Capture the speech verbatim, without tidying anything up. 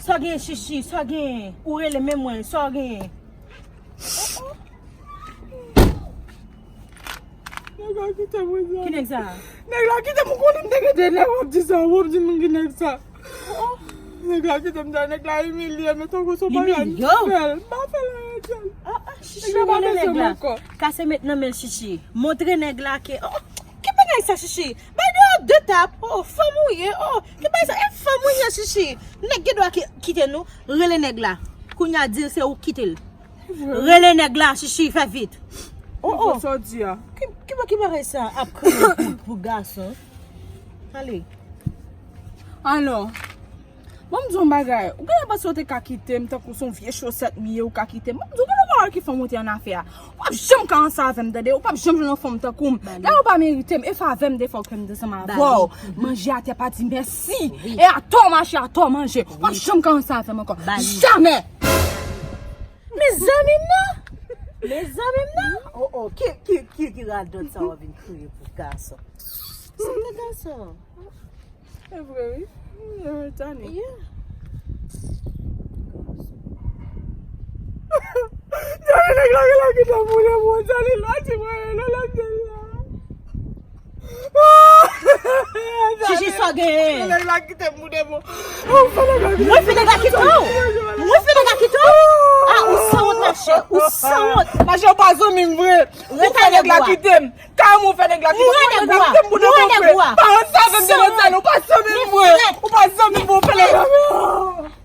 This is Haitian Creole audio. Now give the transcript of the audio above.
Sa w genyen, Chichi? Sa w genyen? Ou rele menm mwen, sa w genyen? Nèg la kite m, wi. Ki nèg sa? Nèg la kite m, ou konnen m te gen de nèg w ap di sa, w ap di m ki nèg sa. Nèg la kite m, nèg la imilye m tankou se yon bagay m fè l. M pa fè l anyen, Djèl. Ah, ah, Chichi, rele nèg la. Kase met nan men l, Chichi. Montre nèg la ke, oh, ki bagay sa, Chichi? Bay deyò de tap. Oh, fanm ou ye. Oh, ki bagay sa? E fanm ou ye, Chichi. Nèg gen dwa ki- kite nou. Rele nèg la. Kounye a di l se ou k kite l. Rele nèg la, Chichi, fè vit. Oh, oh. Sa w di a? Ki, ki, ki bagay sa ap kriye pou, pou gason? Ale. Alò, ban m di w yon bagay. Ou genlè panse w te ka kite m tankou se yon vye chosèt m ye, ou ka kite m. Ban m di w, genlè w pa wè ki fanm ou te annafè a. Ou p ap janm ka ansanm avè m, tande? Ou p ap janm jwenn yon fanm tankou m. Dayè, ou pa merite m. E favè m defwa ke m te ansanm avè w. Manje atè pa di mèsi. E atò w mache, atò w manje. Ou p ap janm ka ansanm avè m ankò. Jamè! Mezanmi m nan! Mezanmi m nan! Oh, oh, ki, ki, ki, ki radòt sa w vin kriye pou gason? Se te gason. E vre, wi. Tani. Yeah. Tani, nèg la, nèg la kite m pou de bon. Tani, lwa di mwen, lwa la de la. Chichi, sa w genyen? Nèg la kite m pou de bon. Ou fè nèg la kite m. Mwen fè nèg la kite w? Mwen fè nèg la kite w? Ah, ou sanwont, machè. Ou sanwont. Machè, ou pa zanmi m vre. Ou fè nèg la kite m. Kòman ou fè nèg la kite m? Ou fè nèg la kite m pou de bon vre. Pa ansanm avè m de bon, Tani. Ou pa zanmi m vre. Ou pa zanmi m vre, ou fè nèg la.